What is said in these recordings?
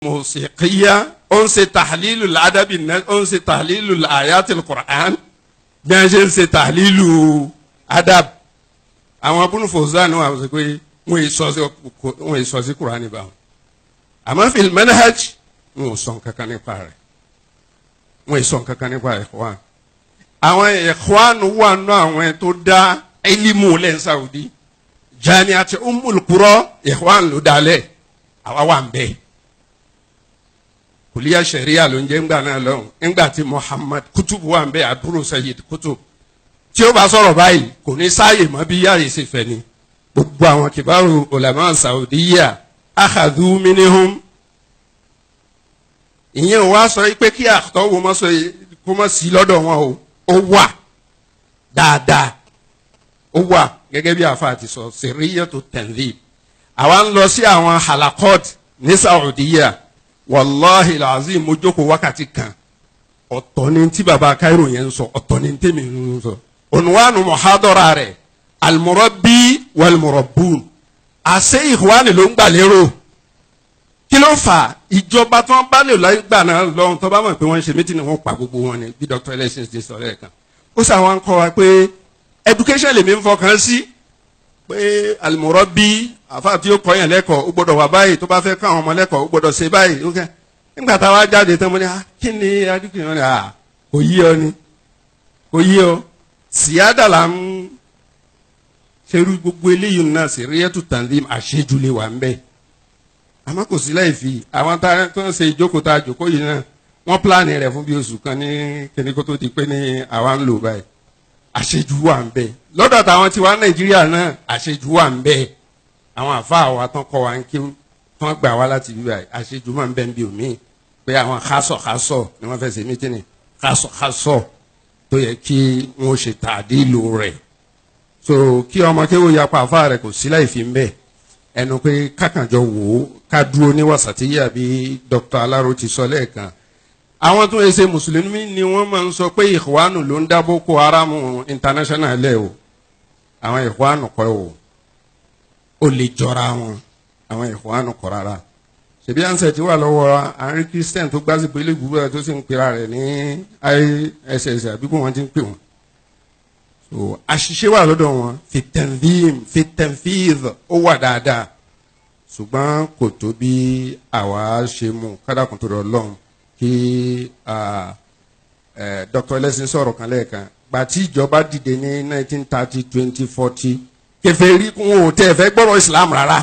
Musiqiya, ó ń ṣe tahlilu adabi, ó ń ṣe tahlilu ayatil Qur'an, bí wọ́n ṣe ń ṣe tahlilu adab. Àwọn abúlé Fawzan wà sọ pé wọ́n yìí sọ sí Qur'an báwọn, àmọ́ fil manhaj wọn ò sọ kankan nípa rẹ̀, wọ́n yìí sọ kankan nípa ikhwan. Àwọn ikhwan wà nù àwọn tó dá ilimu lẹ́ Saudi, Jami'at Ummul Qura ikhwan ló dálẹ̀, àwa wà ń bẹ́ẹ̀. Kùlíyà sẹ̀ríà ló ń jẹ́ ńgbà náà lọ́hùn, ńgbà tí Muhammad Kutub wà ń bẹ, àbúrò Sayyid Kutub, tí ó bá sọ̀rọ̀ báyìí kò ní sáàyè mọ́ bí yáàyè ṣe fẹ́ ni. Gbogbo àwọn kìbáru ulama Saudiya akhadhu minhum. Ìyẹn wá sọ pé kí àtọ́wò mọ́ sọ kó mọ́ sí lọ́dọ̀ wọn o, ó wà dáadáa, ó wà gẹ́gẹ́ bí àfa àti sọ sirriyatu tanzim. Àwa ń lọ sí àwọn halakot ní Saudiya, wàláhi làzim, mo jókòó wákàtí kan, ọ̀tọ̀ ni tí baba Cairo yẹn ń sọ, ọ̀tọ̀ ni tèmi ń sọ. Ònùwánu muhadara rẹ̀ almurabbi walmurabbun, àṣẹ ìhùwánì ló ń gbà lérò. Kí ló fà ìjọba tó ń bá lè lọ gbà náà lọ́hùn tó bá mọ̀ pé wọ́n ń ṣe mítìnì wọn pa gbogbo wọn ni, bí Dr. Elesin ti sọ lẹ́ẹ̀kan. Ó sọ àwọn kọ́ wa pé education lèmi ń fọkàn sí, pé almurabbi àfa tí ó kọ́ yẹn lẹ́kọ̀ọ́ ó gbọ́dọ̀ wà báyìí, tó bá fẹ́ kọ́ àwọn ọmọ lẹ́kọ̀ọ́ ó gbọ́dọ̀ ṣe báyìí. Nígbà tá a wá jáde tán mo ní kí ni adúgbò yẹn ni kò yí ọ ni, kò yí ọ. Síyáda là ń ṣerú gbogbo eléyìí náà, sirriyatu tanzim àṣejù lè wà ń bẹ́ẹ̀. Àmọ́ kò sí láì fi àwọn tó ń ṣe ìjókòó tá a jókòó yìí náà, wọ́n pílánì rẹ̀ fún bí oṣù kan ní kíní kó tó di pé ní àwa ń lò báyìí. Àṣejù wà ń bẹ́ẹ̀ lọ́dọ̀ táwọn tiwa Nàìjíríà náà, àṣejù wà ń bẹ́ẹ̀. Àwọn àfáà wa tán kọ́ wa ń kí tán gbà wá láti bí báyìí, àṣejù máa ń bẹ́ ń bí omi pé àwọn kásọ̀kásọ̀ ni wọ́n fẹ́ ṣe mítìnì, kásọ̀kásọ̀ tó yẹ kí wọ́n ṣe tàdílù rẹ̀. So kí ọmọ kéwò yapa àfáà rẹ̀ kò sí láì fi ń bẹ̀, ẹnu pé kákànjọ wò ó ká dúró ní wàsàtíyà bí Dr. Alaro ti sọ lẹ́ẹ̀kan. Àwọn tó ń ṣe mùsùlùmí ni wọ́n máa ń sọ pé ìhwánù ló ń dá Boko Haram international lẹ̀ o, àwọn ìhwánù kọ́ o, ó lè jọra wọn, àwọn ìhwánù kọ́ rárá. Ṣèbí ansẹ̀ tí wà lọ́wọ́ àárín Christian tó gbásìkò ilé ìgbúgbọ́ tó sì ń pera rẹ̀ ní ISS àbí kó wọ́n ti ń pè wọ́n. So àṣìṣe wà lọ́dọ̀ wọn, fi tanzim fi tanfidh ó wà dáadáa, ṣùgbọ́n kò tó bí àwa ṣe mú kádàkùn tó rọ lọ́hùn. Kí Dr. Elesin sọ̀rọ̀ kan lẹ́ẹ̀kan, gbà tí ìjọba dìde ní 1930 20 40, kèfèrí kún ò tẹ́ ẹ fẹ́ gbọ́rọ̀ Islam rárá.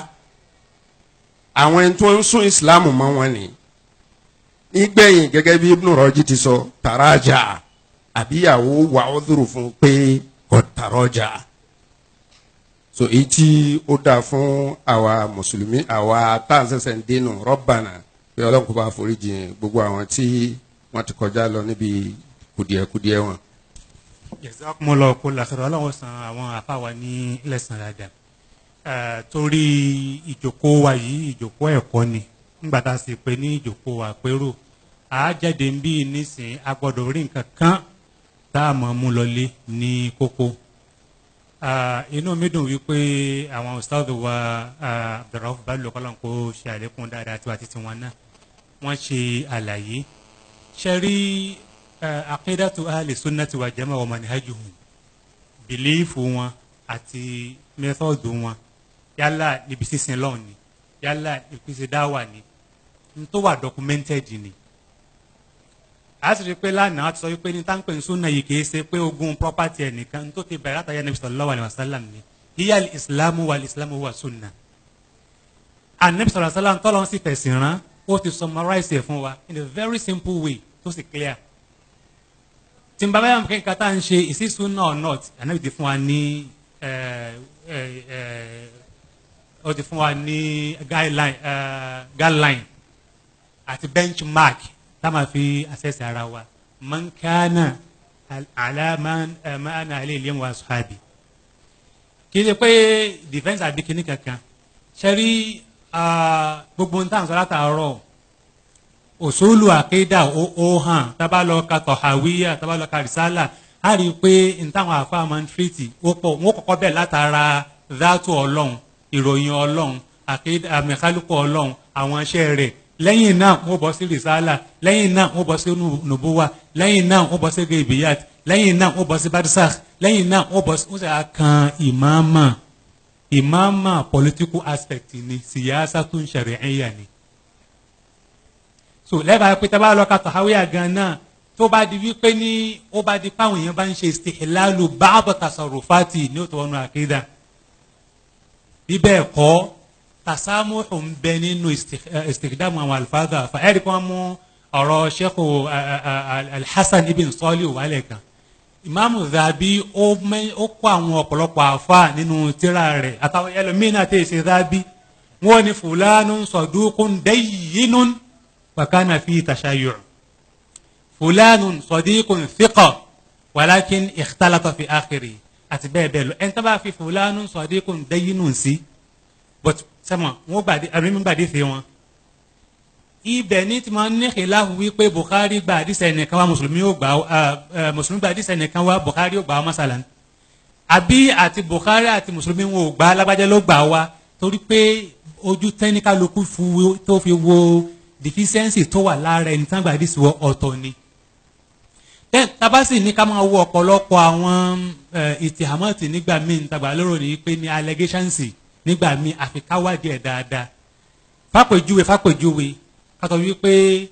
Àwọn ẹni tó ń sún Islam mọ́ wọn ni nígbẹ̀yìn, gẹ́gẹ́ bí Ibn Raji ti sọ, tàrájà àbíyàwó wà ó dúró fún pé kò tàrọ́jà. So èyí tí ó dáa fún àwa mùsùlùmí, àwa tá à ń ṣẹ̀ṣẹ̀ ń dénú Rabbana, pé Ọlọ́run kó bá foríjìn gbogbo àwọn tí wọ́n ti kọjá lọ níbi kùdìẹ̀kùdìẹ̀ wọn. Jazakumullahu kulla khair, Ọlọ́run san àwọn àfáà wa ní lẹ́san dáadáa. Torí ìjókòó wa yìí ìjókòó ẹ̀kọ́ ni, nígbà tá a sì pé ní ìjókòó àpérò, a jáde ń bí nísìn, a gbọ́dọ̀ rí nǹkan kan tá a mọ̀ mú lọlé ní kókó. Inú mi dùn wípé àwọn ustaz wa Abdulrauf Bello kọ́lọ́n kó ṣe àlékún dáadáa tiwa títí wọn náà, wọ́n ṣe àlàyé. Ṣe rí aqidatu ahli sunnati wa jamaa wa manhajuhum, bìlífù wọn àti mẹ́tọ́ọ̀dù wọn, yálà níbi sísin lọ́hùn ni, yálà níbi sísin dáwà ni, n tó wà documented ni. A sì rí pé lánàá a ti sọ wípé ní táǹpẹ̀ ń súnà yìí kìí ṣe pé ogún property ẹnìkan tó ti bẹ̀rẹ̀ látàyà Nabi sallallahu alaihi wasallam ni. Hiya al-islamu wal-islamu huwa sunna. Ànábì sallallahu alaihi wasallam tọ́lọ́ sì fẹ̀sìn rán, ó ti summarize ẹ̀ fún wa in a very simple way tó sì clear. Tí n bá báyà kí n kata ń ṣe is it sunna or not, Ànábì ti fún wa ní ó ti fún wa ní guideline àti benchmark tá máa fi assess ara wa. Man kana ala man ana alayhi al-yawma wa ashabi. Kì í ṣe pé defence àbí kíní kankan. Ṣe rí gbogbo ń tàn sọ látàárọ̀, òṣòlù àkédà ó hàn, tábà lọ ka tọ̀hàwíyà, tábà lọ ka rìsálà, á rí i pé n táwọn àfa máa ń tírìtì ó pọ̀, wọ́n kọ́kọ́ bẹ̀ látara dhatu Ọlọ́run, ìròyìn Ọlọ́run, àmì kálukú Ọlọ́run, àwọn iṣẹ́ rẹ̀, Lẹ́yìn náà wọ́n bọ́ sí risala, lẹ́yìn náà wọ́n bọ́ sí nubuwa, lẹ́yìn náà wọ́n bọ́ sí gebiyat, lẹ́yìn náà wọ́n bọ́ sí barsakh, lẹ́yìn náà wọ́n bọ́ sí wọ́n sì kan ìmáàmà. Ìmáàmà political aspect ni, siyasatun shar'iyya ni. So lẹ́bàá pé tá a bá lọ ka Tahawiya gan náà, tó bá di wípé ní ó bá di páwọn èèyàn bá ń ṣe istihlalu ba'd tasarrufati ní òtò ọ̀nà àkídà. Bíbẹ̀ kọ́ tasamuhu ń bẹ nínú istikhdamu àwọn alifáàdà fa ẹ̀rí kan mú ọ̀rọ̀ Sheikh Al-Hasan ibn Salih wálẹ̀ kan. Ìmáàmù Zahabi ó kó àwọn ọ̀pọ̀lọpọ̀ àfa nínú tírà rẹ̀ àtàwọn ẹlòmíín náà tẹ̀ ṣe Zahabi. Wọ́n ní fulanun saduqun dayyinun wa kana fi tashayyu'. Fulanun sadiqun thiqa walakin ikhtalata fi akhiri àti bẹ́ẹ̀ bẹ́ẹ̀ lọ. Ẹni tó bá fi fulanun sadiqun dayyinun sí, but sẹ́mọ̀ wọ́n gbàdé àbí mi gbàdé fi wọn. Ibẹ̀ ní tí wọ́n ní khilafu wípé Bukhari gba àdìsẹ́ nìkan wá, mùsùlùmí ò gbà, mùsùlùmí gba àdìsẹ́ nìkan wá, Bukhari ò gbà wá masalan. Àbí àti Bukhari àti mùsùlùmí wọn ò gbà, lágbájá ló gbà wá, torí pé ojú tẹ́níkàlùkù tó fi wo deficiency tó wà lára ẹni tán gba àdìsẹ́ wọ ọ̀tọ̀ ni. Then tabasi ní ká máa wo ọ̀pọ̀lọpọ̀ àwọn ìtìhámọ́tì nígbà míì tàgbà lérò ní pé ní allegations nígbà míì àfi ká wádìí ẹ̀ dáadáa. Fápèjúwe kátó wípé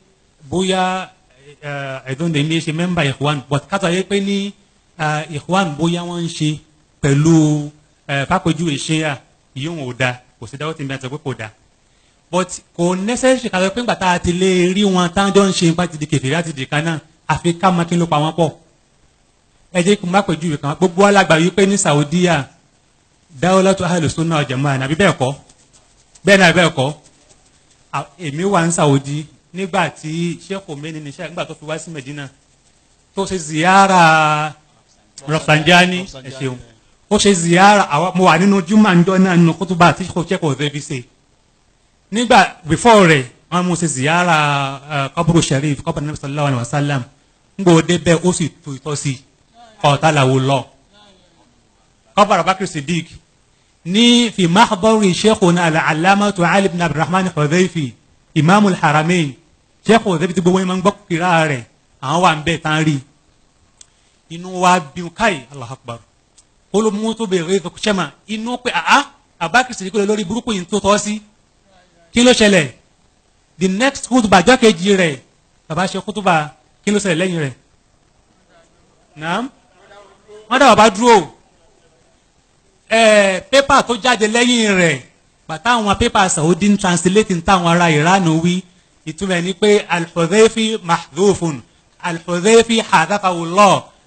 bóyá ẹ̀dùn lè ní ṣe mẹ́mbà Ikhwan, but kátó wípé ní Ikhwan bóyá wọ́n ń ṣe pẹ̀lú fápèjúwe ṣéyà ìyóhùn ò da, kò sí dáwọ́ tí mi àti pé kò da, but kò necessary kátó pé ńgbà tá a ti lè rí wọn táwọn jọ ń ṣe nípa ti di kèfèrí àti di kan náà, àfi ká máa kí ló pa wọ́n pọ̀. Ẹ jẹ́ kí n má pèjúwe kan. Gbogbo alágbà wípé ní Saudiya Dawlatu Ahlu Sunnah wal Jama'ah àbí bẹ́ẹ̀ kọ́? Bẹ́ẹ̀ náà bẹ́ẹ̀ kọ́. Èmi wà ní Saudi nígbà tí Sheikh Khomeini ní sẹ́yìn nígbà tó fi wá sí Medina tó ṣe ziyara Rafsanjani, ẹ ṣeun, ó ṣe ziyara àwa mo wà nínú juma ńjọ náà nínú kútúbà tí Sheikh Khomeini ṣe nígbà before rẹ̀ wọ́n mú ṣe ziyara qabru sharif qabru nabi sallallahu alayhi wa sallam. Ngbò débẹ̀ ó sì tu ìtọ́ sí ọ̀tá làwọ̀ lọ qabru Abubakar Siddiq ní fi mahdari sheikhuna al-allamatu Ali ibn Abdurrahman Hudhayfi imaamu al-haramain. Sheikh Hudhayfi tí gbogbo yẹn máa ń gbọ́ kíra rẹ̀ àwọn wà ń bẹ̀ tán rí inú wa bí káyì Allahu akbar kólómú tó bèrè sẹ́mà inú pé àá Abubakar Siddiq lórí burúkú yìí tó tọ́ sí kí ló ṣẹlẹ̀. The next kútùbà jọ́ kejì rẹ̀ bàbá ṣe kútùbà kí ló ṣẹlẹ̀ lẹ́yìn rẹ̀ naam wọ́n dá bàbá dúró. Pépà tó jáde lẹ́yìn rẹ̀ bàtà àwọn pépà Saudi ń translate táwọn ará Iran wí ìtumọ̀ ni pé al-Hudhayfi mahdhufun al-Hudhayfi hadhafahu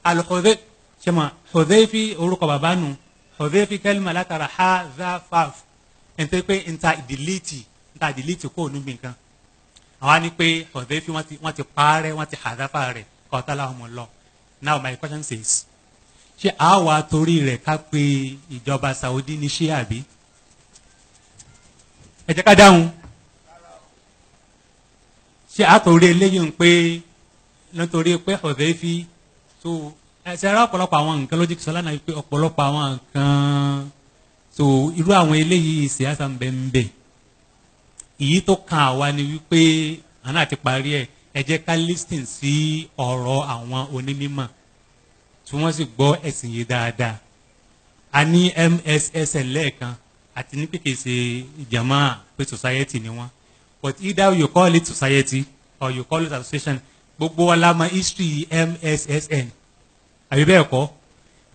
al-Hudhayfi ṣe mọ̀ Hudhayfi orúkọ bàbá nù Hudhayfi kalima látara hadhafaf ẹ̀ ń tẹ́ pé ń ta delete ń ta delete kó níbi nǹkan àwọn á ní pé Hudhayfi wọ́n ti parẹ́ wọ́n ti hadhafa rẹ̀ qatalahumullah. Now my question says, ṣé àwa torí rẹ̀ ká pé ìjọba Saudi ní ṣé àbí? Ẹ jẹ́ ká dáhùn. Ṣé àtòrí eléyìí ń pé nítorí pé Hudhayfi tó ẹsẹ̀ ara ọ̀pọ̀lọpọ̀ àwọn nǹkan lójú sọ lánàá pé ọ̀pọ̀lọpọ̀ àwọn nǹkan tó irú àwọn eléyìí ṣìyàsá ń bẹ ń bẹ. Èyí tó kan àwa ni wípé àná àti parí ẹ̀ ẹ jẹ́ ká listen sí ọ̀rọ̀ àwọn onímọ̀ tí wọ́n sì gbọ́ ẹ̀sìn yìí dáadáa. A ní MSSN lẹ́ẹ̀kan àti ní pé kìí ṣe ìjàmá pé society ni wọ́n, but either you call it society or you call it association, gbogbo wa la mọ̀ history MSSN àbí bẹ́ẹ̀ kọ́.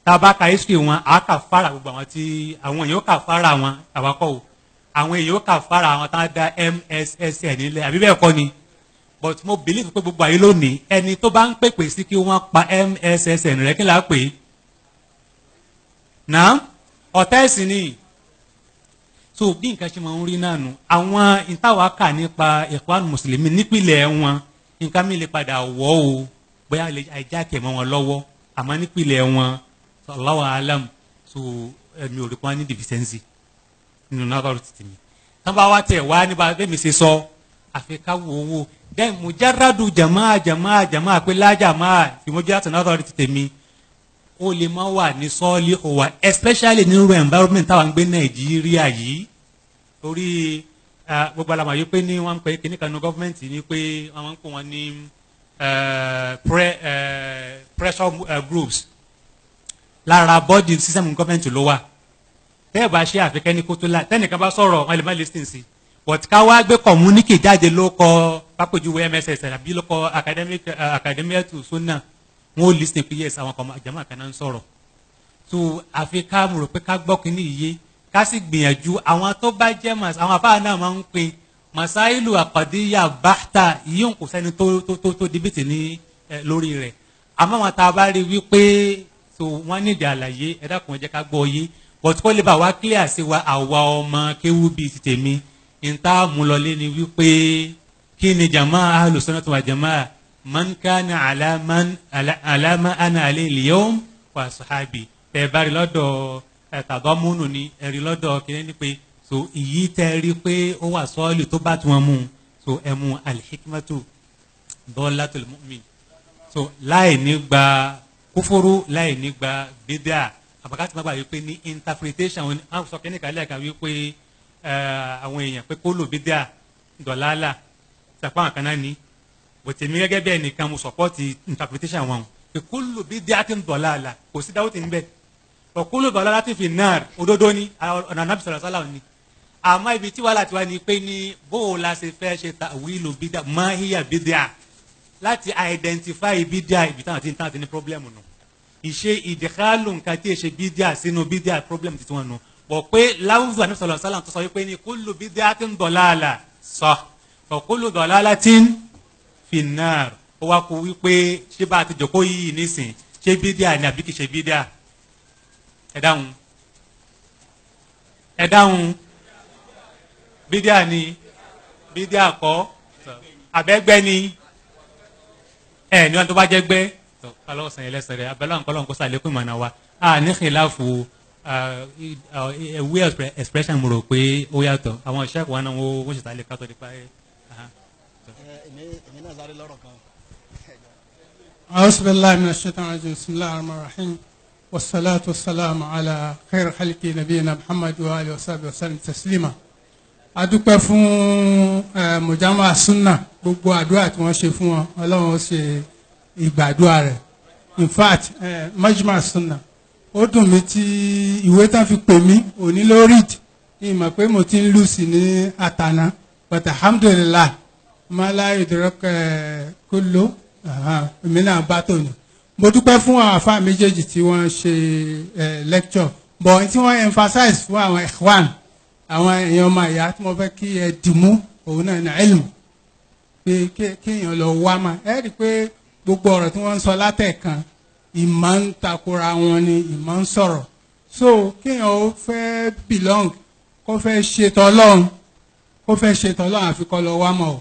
Tá a bá ka history wọn a kà fara gbogbo àwọn tí àwọn èèyàn kà fara wọn àwakọ̀ o àwọn èèyàn kà fara àwọn tá a dá MSSN nílẹ̀ àbí bẹ́ẹ̀ kọ́ ni. But mo believe pé gbogbo àyè lónìí ẹni tó bá ń pèpè sí kí wọ́n pa MSSN rẹ̀ kí là á pè é náà ọ̀tá ẹ̀sìn ni. So bí nǹkan ṣe máa ń rí náà nù àwọn ìtawà kà nípa Ikhwan Mùsùlùmí nípìnlẹ̀ wọn nǹkan mi lè padà wọ̀ o bóyá àìjákè mọ́ wọn lọ́wọ́ àmọ́ nípìnlẹ̀ wọn Allahu alam. So ẹ̀mí ò rí pọ́n ní deficiency nínú náà bá rò títì mi tán bá wá tẹ̀ wá nípa bẹ́ẹ̀ mi ṣe sọ àfi ká wo owó then mujarradu jamaa jamaa jamaa pé lájàmáà ìmọ̀já tẹ̀nátọ̀ ti tèmi ó lè má wà ní sọ́ọ́lì òwà especially nínú environment táwa ń gbé Nàìjíríà yìí torí Gbogbo àlàmà yìí pé ní wọ́n ń pè kíní kan ní gọ́fúmẹ̀ntì ni pé wọ́n ń pè wọ́n ní pressure groups lára body system gọ́fúmẹ̀ntì ló wà. Tẹ́ ẹ̀ bá ṣe àfikẹ́ ní kótó la tẹ́nìkan bá sọ̀rọ̀ wọn lè má listen sí, but ká wá gbé communique jáde ló kọ pápẹ́jùwé MSS àbí ló kọ academic academia to sunna, wọn ò listen pé yes, àwọn kan jama kan náà ń sọ̀rọ̀. So àfi ká mo rò pé ká gbọ́ kínní iye, ká sì gbìyànjú. Àwọn tó bá jẹ́ àwọn afáà náà máa ń pin masailu àkàdíyà báta yíyún, kò sẹ́ni tó dìbìtì ní lórí rẹ̀. Àmọ́ àwọn tá a bá rí wípé so wọ́n nídìí àlàyé, ẹ dákun, ẹ jẹ́ ká gbọ́ yé, but kó lè bá wa clear sí wa. Àwa ọmọ kéwú bíi ti tèmi níta múlọlé ni wípé kí ni jama ahlu sunnah wal jamaa, man kana ala man ala ma ana alayhi al-yawm wa sahabi. Tẹ bá rí lọ́dọ̀ tàbámúnù ni ẹ̀rí lọ́dọ̀ kìíní ni pé so ìyí tẹ rí pé ó wà sọ́ọ̀lì tó bá tí wọ́n mú so ẹ mú al-hikmatu dallatul mu'min, so láì ní gba kúfúrú, láì ní gba bídà. Àbàkàtì má gbà wípé ní interpretation wọn á sọ kínní kan lẹ́ẹ̀kan wípé àwọn èèyàn pé kó lò bídà dọ̀làlà sàpá àwọn kan náà ní bòtí mi gẹ́gẹ́ bí ẹnìkan, mo support interpretation wọn pé kó lò bídà tí ń dọ̀làlà, kò sí dáwọ́ tí ń bẹ̀, ọ̀kúlù dọ̀làlà tí fi náà òdodo ní ọ̀nà Ànábì sallallahu alaihi wasallam ni. Àmọ́ ibi tí wàhálà ti wá ni pé ní bó o la ṣe fẹ́ ṣe ta'wilu bídà, mahiya bídà, láti identify bídà, ibi táwọn ti ń tán ti ní problem nù. Ìṣe ìdíkàlù nǹkan tí èṣe bídíà sínú bídíà, problem ti wọn nù bọ̀ pé láwùjọ Ànábì sallallahu alaihi wasallam tó sọ wípé ní kullu bid'atin dalalah sọ fa kullu dalalatin finnar. Ó wá kó wípé ṣé bá a ti jòkó yìí nísìn, ṣé bídíà ni àbí kì í ṣe bídíà? Ẹ dáhùn, ẹ dáhùn. Bídíà ni, bídíà kọ́, àbẹ́gbẹ́ ni ẹ ní wọn tó bá jẹ́ gbẹ́ kálọ̀ sàn yẹn lẹ́sẹ̀ rẹ̀ abẹ́lẹ́ àwọn kọ́lọ́n kó sàlékún ìmọ̀nà wa. A ní khilafu way of expression, mo rò pé ó yàtọ̀. Àwọn iṣẹ́ kan náà wọ́n ṣe tàlẹ́ kátó nípa ẹ̀. Èmi náà sáré lọ́rọ̀ kan. أعوذ بالله من الشيطان الرجيم، بسم الله الرحمن الرحيم، والصلاة والسلام على خير خلق نبينا محمد وآله وصحبه وسلم تسليما. A dúpẹ́ fún mujama sunna, gbogbo àdúrà tí wọ́n ṣe fún wọn, Ọlọ́run ó ṣe ìgbàdúrà rẹ̀. In fact, majma sunna, ó dùn mí tí ìwé tán fi pè mí òní ló read ìmọ̀ pé mo ti ń lù sí ní àtàná, but alhamdulillah mala ìdúrókè kúló, èmi náà bá tòní. Mo dúpẹ́ fún àwọn àfa méjèèjì tí wọ́n ṣe lecture, but tí wọ́n emphasize fún àwọn ikhwan, àwọn èèyàn ọmọ ìyá, tí mo fẹ́ kí ẹ dìmú òun náà ní ilmu, pé kéèyàn lọ wá mà. Ẹ rí i pé gbogbo ọ̀rọ̀ tí wọ́n ń sọ látẹ̀kan, ìmọ̀ ń takora wọn ni, ìmọ̀ ń sọ̀rọ̀. So kéèyàn ó fẹ́ belong, kó fẹ́ ṣe tọ́lọ́run, kó fẹ́ ṣe tọ́lọ́run, àfi kó lọ wá mọ̀ o,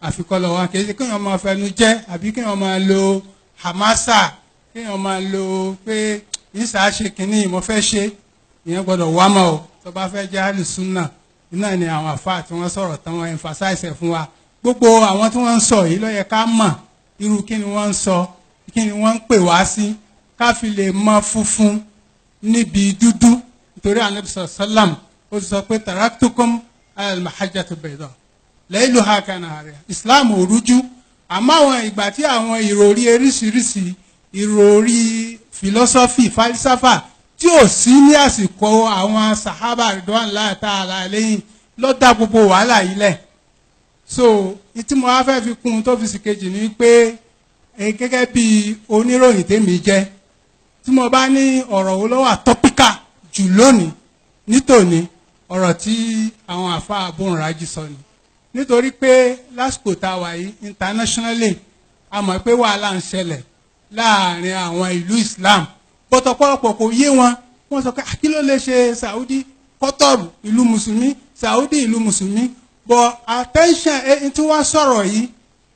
àfi kó lọ wá. Kì í ṣe kéèyàn máa fẹnu jẹ́ àbí kéèyàn máa lo hamasa, kéèyàn máa lo pé ìsà ṣe kínní mo fẹ́ ṣe. Ìyẹn gbọ́dọ̀ wá mọ̀ o tó bá fẹ́ jẹ́ àlùsùnà. Iná ni àwọn àfáà tí wọ́n sọ̀rọ̀ tán, wọ́n emphasize ẹ̀ fún wa. Gbogbo àwọn tí wọ́n ń sọ yìí ló yẹ ká mọ̀ irú kí ni wọ́n ń sọ, kí ni wọ́n ń pè wá sí, ká fi lè mọ funfun níbi dúdú, nítorí Ànábì sàlám ó sọ pé taraktukum al-mahajjatu bayda layluha kanahariha. Islam ò rújú, àmọ́ àwọn ìgbà tí àwọn ìròrí eríṣiríṣi, ìròrí philosophy, falsafa tí ò sí ní àsìkò àwọn sahaba ridwanullahi ta'ala alayhim ló dá gbogbo wàhálà yìí lẹ̀. So ìtí mo wá fẹ́ fi kún un tó fi sì kejì ni pé gẹ́gẹ́ bí oníròyìn tèmi jẹ́, tí mo bá ní ọ̀rọ̀ wo ló wà topical jù lónìí nítòní, ọ̀rọ̀ tí àwọn àfa àbóhùnrájì sọ ni, nítorí pé lásìkò tá a wà yìí, internationally, a mọ̀ pé wàhálà ń ṣẹlẹ̀ láàrin àwọn ìlú Islam, bọ́tọ̀pọ̀lọpọ̀ kò yé wọn. Wọ́n sọ pé kí ló lè ṣe Saudi, Qatar ìlú mùsùlùmí, Saudi ìlú mùsùlùmí. But attention, ẹni tí wọ́n sọ̀rọ̀ yìí,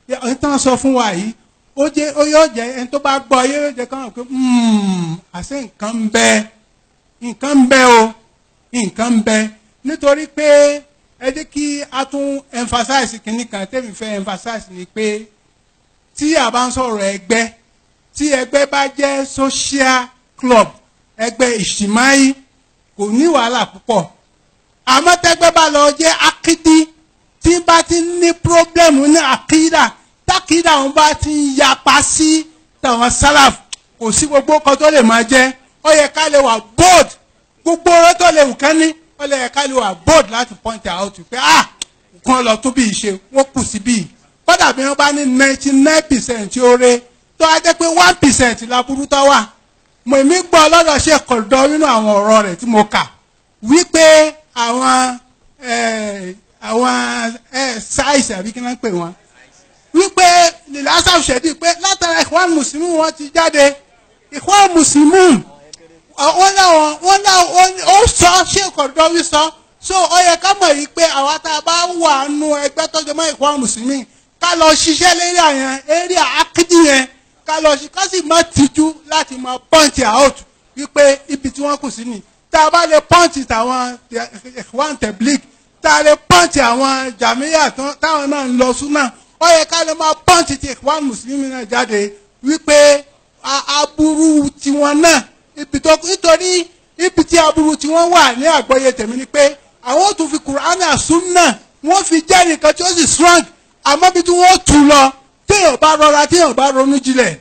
ẹni tí wọ́n sọ fún wa yìí, ó jẹ́ ó yóò jẹ́ ẹni tó bá gbọ́ yóò jẹ́ káwọn pé àṣé nǹkan ń bẹ, nǹkan ń bẹ o, nǹkan ń bẹ. Nítorí pé ẹ jẹ́ kí a tún emphasize kìíní kan tẹ́mi fẹ́ emphasize ni pé tí a bá ń sọ̀rọ̀ ẹgbẹ́, tí ẹgbẹ́ bá jẹ́ social club, ẹgbẹ́ ìṣìmáyí, kò ní wàhálà púpọ̀. Àmọ́ tẹ́gbẹ́ bá lọ jẹ́ akídí tí bá ti ní pírọ́blẹ́mù ní àkídà, tákídà wọn bá ti ń yapa sí tàwọn sálàf, kò sí gbogbo kan tó lè máa jẹ́. Ó yẹ ká lè wà bold, gbogbo ọ̀rọ̀ tó lè wù kán ní, ó lè yẹ ká lè wà bold láti point out pé ah kan lọ tún bí ṣe wọ́n kù sí bí. Kódà bí wọ́n bá ní 99% oore tó á jẹ́ pé 1% laburú tó wà. Mo èmi gbọ́ lọ́dọ̀ ṣe kọ̀dọ̀ nínú àwọn ọ̀rọ̀ rẹ̀ tí mo kà wípé àwọn sáìsì àbí kí wọ́n pè wọ́n wípé lásà ṣẹ̀dí pé látara Ikhwan Muslimun wọ́n ti jáde. Ikhwan Muslimun wọ́n láwọn ó sọ ṣe kọ̀dọ̀ wí sọ. So ó yẹ ká mọ̀ yìí pé àwa tá a bá wà nù ẹgbẹ́ tọ́jú mọ́ Ikhwan Muslimin ká lọ ṣiṣẹ́ lérí àyàn eré àkídì yẹn, ká lọ ṣe ká sì má tijú láti máa point out wípé ibi tí wọ́n kù sí ni. Tá a bá lè point tàwọn Ikhwan Tabligh, tá a lè point àwọn jàmíyà táwọn náà ń lọ súnà, ó yẹ ká lè máa point ti Ikhwan Muslimin náà jáde wípé aburú tiwọn náà ibi tó nítorí ibi tí aburú tiwọn wà ní àgbọ́yé tèmi ni pé àwọn ò tún fi Kùránì àsúnà wọ́n fi jẹ́ nìkan tí ó sì strong, àmọ́ bí tí wọ́n tù lọ téèyàn bá rọra téèyàn bá ronú jinlẹ̀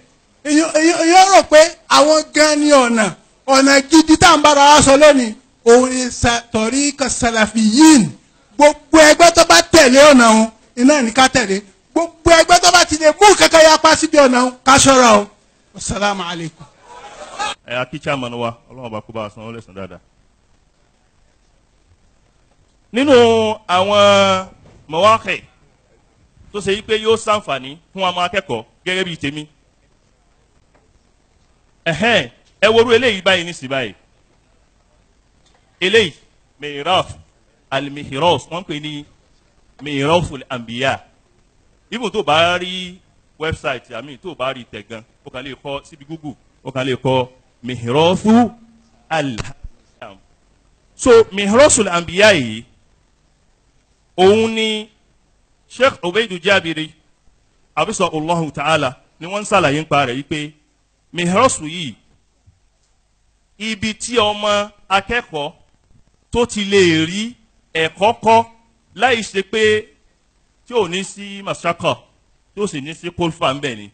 èèyàn rò pé àwọn gan ni ọ̀nà gidi tá à ń bára wa sọ lónìí òun ni tọ̀ríkà sàlàfíyìn. Gbogbo ẹgbẹ́ tó bá tẹ̀lé ọ̀nà òun iná ní ká tẹ̀lé, gbogbo ẹgbẹ́ tó bá ti lè mú kankan yapa síbi ọ̀nà òun ká ṣọ́ra o. Wasalaamu alaykum. Ẹ akí chairman wa, Ọlọ́run bá kó bá a san ó lè san dáadáa. Nínú àwọn mọ̀wákẹ̀ tó ṣe yí pé yóò ṣàǹfààní fún ọmọ akẹ́kọ̀ọ́ gẹ́gẹ́ bíi tèmi. Ẹ worú eléyìí báyìí ní sí báyìí. Eléyìí mihraf al-mihraf wọ́n pè ní mihraful anbiya. Ibùn tó bá rí wẹ́bsáìtì àmì tó bá rí tẹ̀ gan, ó kàn lè kọ síbi Google, ó kàn lè kọ mihrafu al. So mihraful anbiya yìí òun ni Sheikh Ubaidu Jabiri abisa Allahu ta'ala ni wọ́n ń ṣàlàyé nípa rẹ̀ wípé mihrasu yìí ibi tí ọmọ akẹ́kọ̀ọ́ tó ti lè rí ẹ̀kọ́ kọ́ láì ṣe pé tí ò ní sí masaka tí ò sì ní sí kólfà ń bẹ̀ ni.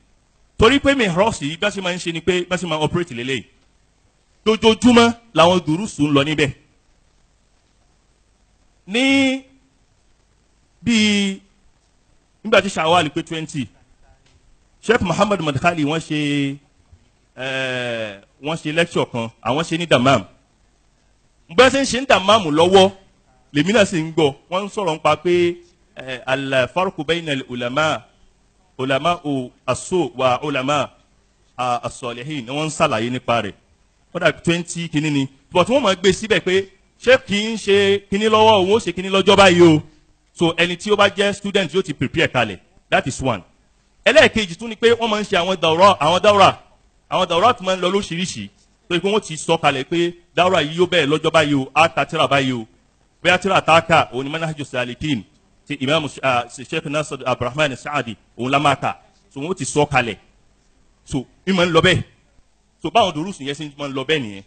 Torí pé mihrasu yìí bá ṣe máa ń ṣe ni pé bá ṣe máa ń operate lélẹ́yìí dojoojúmọ́ làwọn dùrúsù ń lọ níbẹ̀. Ní bíi nígbà tí Shawwal pé 20, Sheikh Muhammad Madkhali wọ́n ṣe lecture kan, àwọn ṣe ní Damam. Bẹ́ẹ̀ ṣe ń ṣe ní Damam lọ́wọ́ lèmi náà sì ń gbọ́ wọ́n ń sọ̀rọ̀ nípa pé al-farqu bayna al-ulama ulama as-su wa ulama as-salihin ni wọ́n ń ṣàlàyé nípa rẹ̀. Wọ́n dà 20 kìíní ni but wọ́n máa gbé síbẹ̀ pé ṣé kì í ṣe kìíní lọ́wọ́ òun ó ṣe kìíní lọ́jọ́ báyìí o. So ẹni tí ó bá jẹ́ student yóò ti prepare kalẹ̀, that is one. Ẹlẹ́ẹ̀kejì tún ni pé wọ́n máa ń ṣe àwọn dàwọ́rà tó máa ń lọ lóṣìṣì tó yẹ pé wọ́n ti sọ kalẹ̀ pé dàwọ́rà yìí yóò bẹ̀rẹ̀ lọ́jọ́ báyìí o, á ta tíra báyìí o. Bóyá tíra tá a kà òun ni Manhaju Salikin ti Imam Sheikh Nasir Abdulrahman Saadi òun la máa kà. So wọ́n ti sọ kalẹ̀, so ìmọ̀ ń lọ bẹ́ẹ̀. So báwọn dòrúsù yẹn sì máa ń lọ bẹ́ẹ̀ nìyẹn.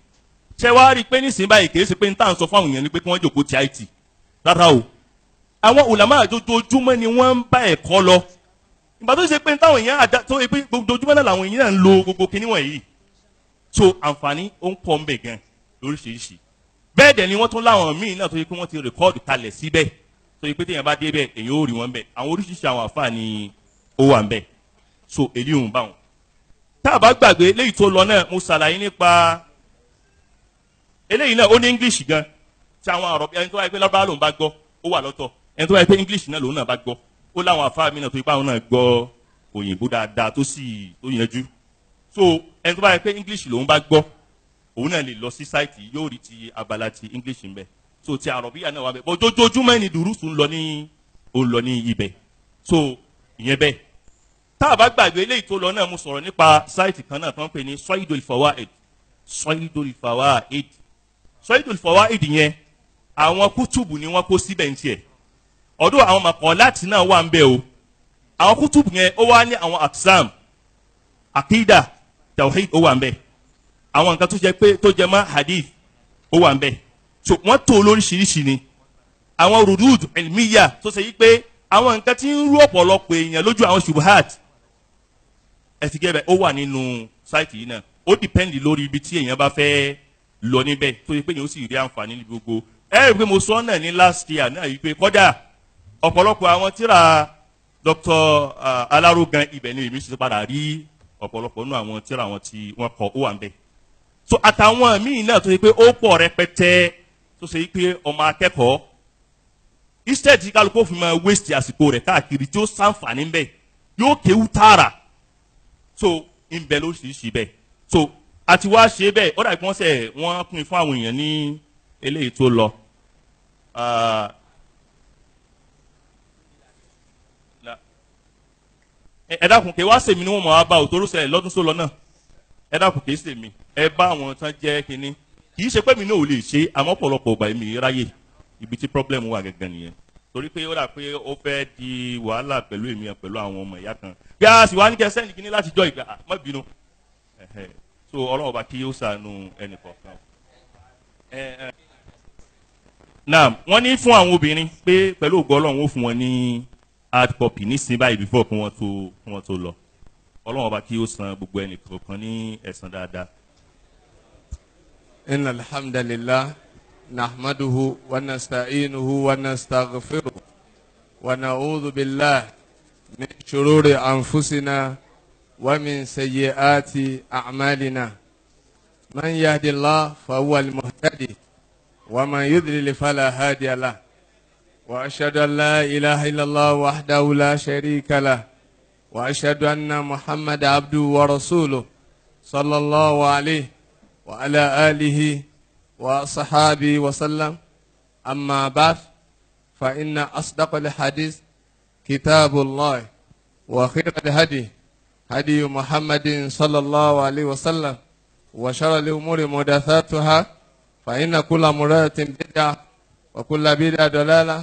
Ṣé wàá rí i pé nísìnyí báyìí kì í ṣe pé ń tà ń sọ fáwọn èèyàn ni pé kí wọ́n jòkó ti IT rárá o. Àwọn ulama àjọjọjúmọ́ ni wọ́n ń bá ẹ̀kọ́ lọ. Ìgbà tó ṣe pé táwọn èèyàn àdá tó pé gbogbo náà làwọn èèyàn ń lo gbogbo kinní wọ̀nyí. So àǹfààní ó ń pọ̀ ń bẹ̀ gan lóríṣiríṣi. Bẹ́ẹ̀ dẹ̀ ni wọ́n tún láwọn míì náà tó yẹ pé wọ́n ti rìkọ́ọ̀dù kalẹ̀ síbẹ̀ tó yẹ pé téèyàn bá dé bẹ̀ èèyàn ó rí wọn bẹ̀. Àwọn oríṣiríṣi àwọn àǹfààní ó wà ń bẹ̀. So èyí ò ń bá wọn. Tá a bá gbàgbé léyìí tó lọ náà mo ṣàlàyé nípa eléyìí náà ó ní English gan tí àwọn àrọ̀ ẹni tó wáyé pé lárúbáwá lòún bá gbọ́ ó wà lọ́tọ̀, ẹni tó wáyé pé English náà lòún náà bá gbọ́ ó láwọn àfáà mi náà tó ipá àwọn náà gbọ́ òyìnbó dáadáa tó sì tó yanjú. So ẹni tó bá yẹ pé English lòún bá gbọ́ òun náà lè lọ sí sáìtì yóò rí ti abala ti English ń bẹ. So ti àrọ̀bíyà náà wà bẹ bọ́ jójoojúmọ́ ni dùrúsù ń lọ ní ó ń lọ ní ibẹ̀. So ìyẹn bẹ́ẹ̀. Tá a bá gbàgbé eléyìí tó lọ náà mo sọ̀rọ̀ nípa sáìtì kan náà tó ń pè ní Saidul Fawaid. Saidul Fawaid Saidul Fawaid yẹn àwọn kútùbù ni wọ́n kó síbẹ̀ ń tiẹ̀. Ọ̀dọ̀ àwọn maqalat náà wà ń bẹ o. Àwọn kútùbù yẹn ó wá ní àwọn aksam, akida, tawhid ó wà ń bẹ. Àwọn nǹkan tó jẹ pé tó jẹ mọ́ hadith ó wà ń bẹ. So wọ́n tó lóríṣiríṣi ni. Àwọn rudud ilmiya tó ṣe yí pé àwọn nǹkan tí ń rú ọ̀pọ̀lọpọ̀ èèyàn lójú, àwọn ṣubuhat, ẹ ti gẹ́ bẹ́ẹ̀, ó wà nínú sáìtì yìí náà. Ó depend lórí ibi tí èèyàn bá fẹ́ lọ níbẹ̀, tó yẹ pé èèyàn ó sì rí àǹfààní ní gbogbo. Ẹ rí i pé mo sọ náà ní last year náà yìí pé kọ́dà ọ̀pọ̀lọpọ̀ àwọn tíra Dr. Aláró gan, ibẹ̀ ni èmi sì padà rí ọ̀pọ̀lọpọ̀ nínú àwọn tíra àwọn tí wọ́n kọ, ó wà ń bẹ̀. So àtàwọn míì náà tó yẹ pé ó pọ̀ rẹpẹtẹ, tó ṣe pé ọmọ akẹ́kọ̀ọ́, instead tí kálukú fi máa waste àsìkò rẹ̀ káàkiri, tí ó sàǹfààní ń bẹ̀, yóò kéwú tààrà. So ń bẹ lóríṣiríṣi bẹ́ẹ̀. So àti wá ṣe bẹ́ẹ̀, ó dàbí wọ́n sẹ̀ wọ́n pín fún àwọn èèyàn ní eléyìí tó lọ. Ẹ dákun, kí wá sèmi ni wọ́n mọ̀ wá bá òtóró ṣẹlẹ̀ lọ́dún tó lọ náà. Ẹ dákun, kì í sèmi, ẹ bá àwọn tán jẹ́ kínní. Kì í ṣe pé mi náà ò lè ṣe, àmọ́ ọ̀pọ̀lọpọ̀ ọgbà èmi ráyè. Ibi tí problem wà gẹ́gẹ́ nìyẹn, torí pé ó dà pé ó fẹ́ di wàhálà pẹ̀lú èmi, pẹ̀lú àwọn ọmọ ìyá kan bí a sì wá ní kẹ́ sẹ́ni kínní láti jọ ìgbà má bínú. So Ọlọ́run ọba kí ó ṣàánú ẹnì kọ̀ọ̀kan. Náà wọ́n ní fún àwọn obìnrin pé pẹ̀lú ògo Ọlọ́run, ó fún wọn ní hard copy nísìnyí báyìí before kí wọ́n tó lọ. Ọlọ́run ọba kí ó san gbogbo ẹnì kọ̀ọ̀kan ní ẹ̀san dáadáa. إن الحمد لله نحمده ونستعينه ونستغفره ونعوذ بالله من شرور أنفسنا ومن سيئات أعمالنا. من يهد الله فهو المهتدي، ومن يضلل فلا هادي له. وأشهد أن لا إله إلا الله وحده لا شريك له، وأشهد أن محمد عبده ورسوله صلى الله عليه وعلى آله وصحابه وسلم. أما بعد، فإن أصدق الحديث كتاب الله، وخير الهدي هدي محمد صلى الله عليه وسلم، وشر الأمور محدثاتها، فإن كل محدثة بدعة، وكل بدعة ضلالة،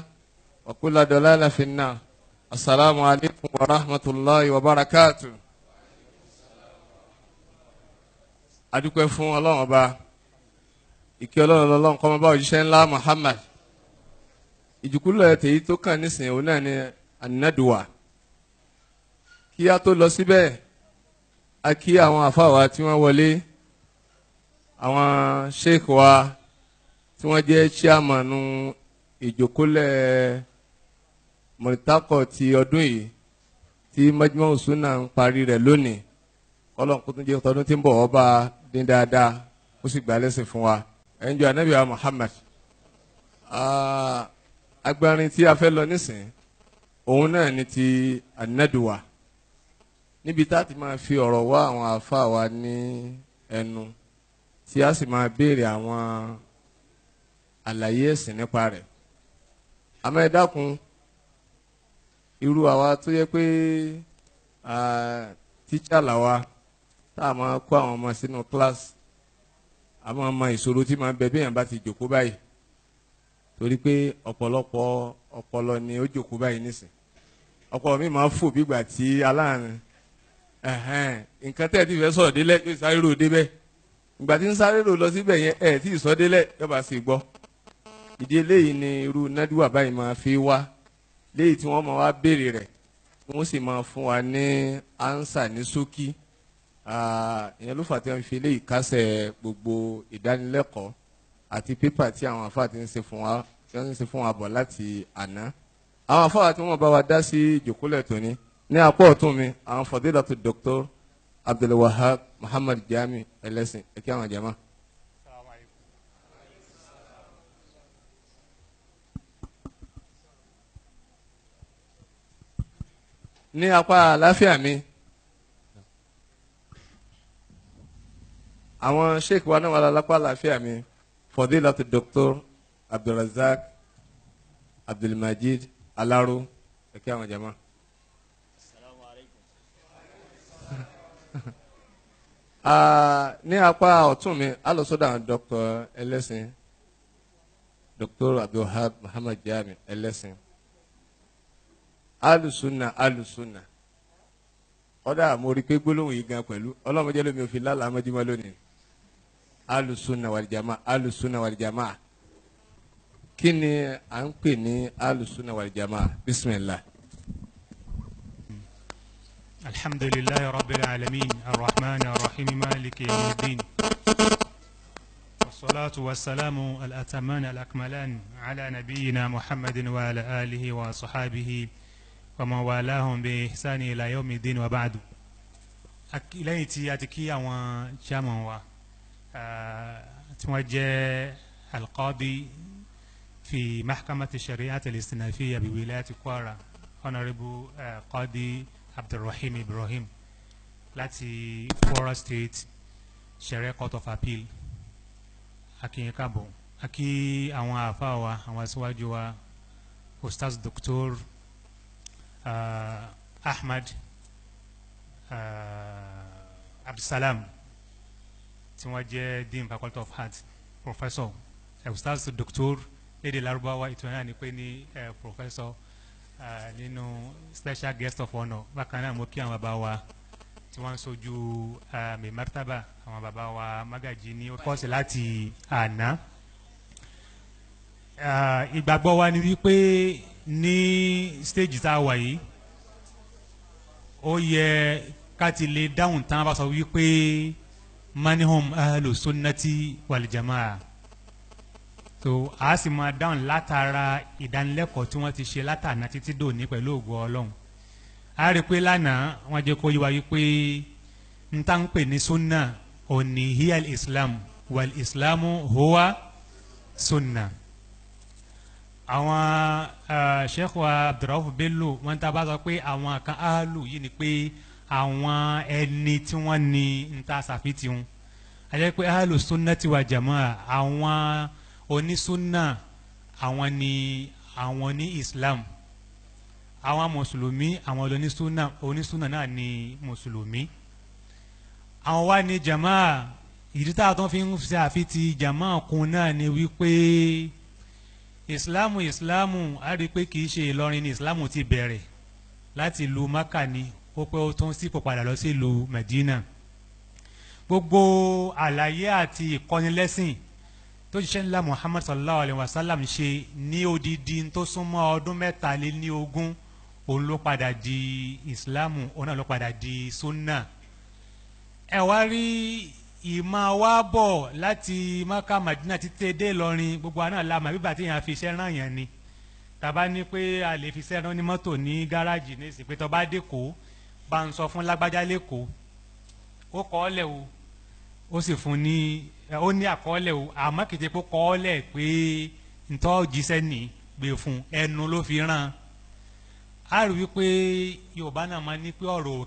وكل ضلالة في النار. السلام عليكم ورحمة الله وبركاته. Adúpẹ́ fún Ọlọ́run Ọba. Ìkẹ́ Ọlọ́run Ọlọ́run kó máa bá òjíṣẹ́ ńlá Muhammad. Ìjùkúlẹ̀ tèyí tó kàn nísìnyí, òun náà ni anaduwa. Kí á tó lọ síbẹ̀, a kí àwọn àfáà tí wọ́n wọlé, àwọn sheikh wa tí wọ́n jẹ́ chairman ìjókòólẹ̀ mọ̀lítàkọ̀ ti ọdún yìí tí Majma'u Sunnah ń parí rẹ̀ lónìí. Ọlọ́run kó tún jẹ́ ọdún tí ń bọ̀ ọba dín dáadáa, ó sì gbà lẹ́sìn fún wa. Ẹ̀yin jọ anabi wa Muhammad. Agbárin tí a fẹ́ lọ nísìn, òun náà ni ti anaduwa, níbi tá a ti máa fi ọ̀rọ̀ wá àwọn àáfàá wa ní ẹnu, tí a sì máa béèrè àwọn àlàyé ẹ̀sìn nípa rẹ̀. Àmọ́ ẹ dákun, irú àwa tó yẹ pé tíṣà làwa, tá a máa kó àwọn ọmọ sínú kíláàsì, a máa mọ ìṣòro tí máa ń bẹ bí èèyàn bá ti jòkó báyìí, torí pé ọ̀pọ̀lọpọ̀ ọpọlọ ni ó jòkó báyìí nísìn. Ọpọlọ mi máa ń fò bígbà tí aláàrin nǹkan tẹ́ ẹ ti fẹ́ sọ̀rọ̀ délẹ̀ yóò sáré rò débẹ̀. Ìgbà tí ń sáré rò lọ síbẹ̀ yẹn, ẹ̀ tí ì sọ délẹ̀, yọba sì gbọ́. Ìdí eléyìí ni irú nádùúwà báyìí máa fi wá, léyìí tí wọ́n máa wá béèrè rẹ̀, wọ́n sì máa fún wa ní answer ní ṣókí. Ìyẹn ló fà tí wọ́n fi eléyìí kásẹ̀ gbogbo ìdánilẹ́kọ̀ọ́ àti pépà tí àwọn àfáà ti ń ṣe fún wa, tí wọ́n ń ṣe fún wa bọ̀ láti àná. Àwọn àfáà tí wọ́n bá wa dá sí ìjòkólẹ̀ tòní, ní apá ọ̀tún mi, àwọn Fadilatu Dr. Abdulwahab Muhammad Jami Ẹlẹ́sìn. Ẹ kí àwọn jama. Ní apá àlàáfíà mi, àwọn sheikh wa náà wà lápá àlàáfíà mi, Fadilatu Dr. Abdulrazak Abdulmajid Alaro. Ẹ kí àwọn jama. Assalamu alaikum. Ní apá ọ̀tún mi, a lọ sọ́dọ̀ àwọn Dr. Ẹlẹ́sìn, Dr. Abdulwahab Muhammad Jami Ẹlẹ́sìn, alùsùnà, alùsùnà. Kọ́dà mo rí i pé gbólóhùn yìí gan pẹ̀lú ọlọ́mọdé lómi òfin lálàá mọ́júmọ́ lónìí, alùsùnà wàlìjàmá, alùsùnà wàlìjàmá. Kí ni à ń pè ní alùsùnà wal jamaa? Bismillah. Alhamdulillahi rabbil alamin arrahman arrahim maliki yawmiddin. والصلاة والسلام الأتمان الأكملان على نبينا محمد وعلى آله وصحابه ومن والاهم بإحسان إلى يوم الدين وبعد. Lẹ́yìn tí a ti kí àwọn chairman wa tí wọ́n jẹ́ alqadi fi mahkamati shari'at al-istinafiyya bi wilayati Kwara, Honorable Qadi Abdulrahim Ibrahim láti Kwara State Sharia Court of Appeal, akínyìn káàbọ̀. Akí àwọn àáfàá wa, àwọn aṣíwájú wa, Ustaz Dr. Ahmad Abdulsalam tí wọ́n jẹ́ Dean Faculty of Arts, Professor, Ustaz Dr. lédè Lárúbáwá ìtura náà ni pé ní Professor nínú special guest of honour. Bákan náà mo kí àwọn bàbá wa tí wọ́n ń sojú mi martaba, àwọn bàbá wa Magaji ní kọ́ọ̀sì láti àná. Ìgbàgbọ́ wa ni wípé ní stage tá a wà yìí, ó yẹ ká ti lè dáhùn tán bá sọ wípé manihum ahlu sunnati wal jamaa. So a sì máa dáhùn látara ìdánilẹ́kọ̀ọ́ tí wọ́n ti ṣe látàná títí dòní pẹ̀lú ògo Ọlọ́run. A rí i pé lánàá wọ́n jẹ́ kó yé wa wípé n tá ń pè ní sunna òní hiyal islam wal islamu huwa sunna. Àwọn Sheikh wa Abdulrauf Bello wọ́n tá a bá sọ pé àwọn kan áàlù yìí ni pé àwọn ẹni tí wọ́n ní n ta ṣàfihàn wọn. A jẹ́ pé áàlù sunnati wa jamaa, àwọn onísúnà, àwọn ni àwọn ní islam, àwọn mùsùlùmí, àwọn onísúnà, onísúnà náà ni mùsùlùmí. Àwọn wá ní jamaa. Ìdí tá a tún fi ń ṣe àfitì jamaa kun náà ni wípé ìsìláàmù ìsìláàmù a rí i pé kì í ṣe Ìlọrin ni ìsìláàmù ti bẹ̀rẹ̀, láti ìlú Maka ni ó pé ó tún sípò padà lọ sí ìlú Medina. Gbogbo àlàyé àti ìkọ́nilẹ́sìn tó ṣiṣẹ́ ńlá Muhammad sallallahu alayhi wa sallam ṣe ní odidi tó súnmọ́ ọdún 23, òun ló padà di ìsìláàmù, òun náà ló padà di sunna. Ẹ wá rí ìmọ̀ wa bọ̀ láti Maka Madina títí dé Ìlọrin, gbogbo àná la mà bíbà tí yẹn fi iṣẹ́ ràn yẹn ni. Tàbá ní pé a lè fi iṣẹ́ rán ní mọ́tò ní gáràjì ní ìsìn pé tó bá dé kó bá ń sọ fún lágbájá lẹ́kọ̀ọ́, ó kọ́ ọ́ lẹ̀ o, ó sì fún ní ó ní àkọọ́lẹ̀ o, àmọ́ kìí pé kọ́ ọ́ lẹ̀ pé ntọ́ jíṣẹ́ ní gbé fún ẹnu ló fi rán. A rí wípé Yorùbá náà máa ní pé ọ̀rọ̀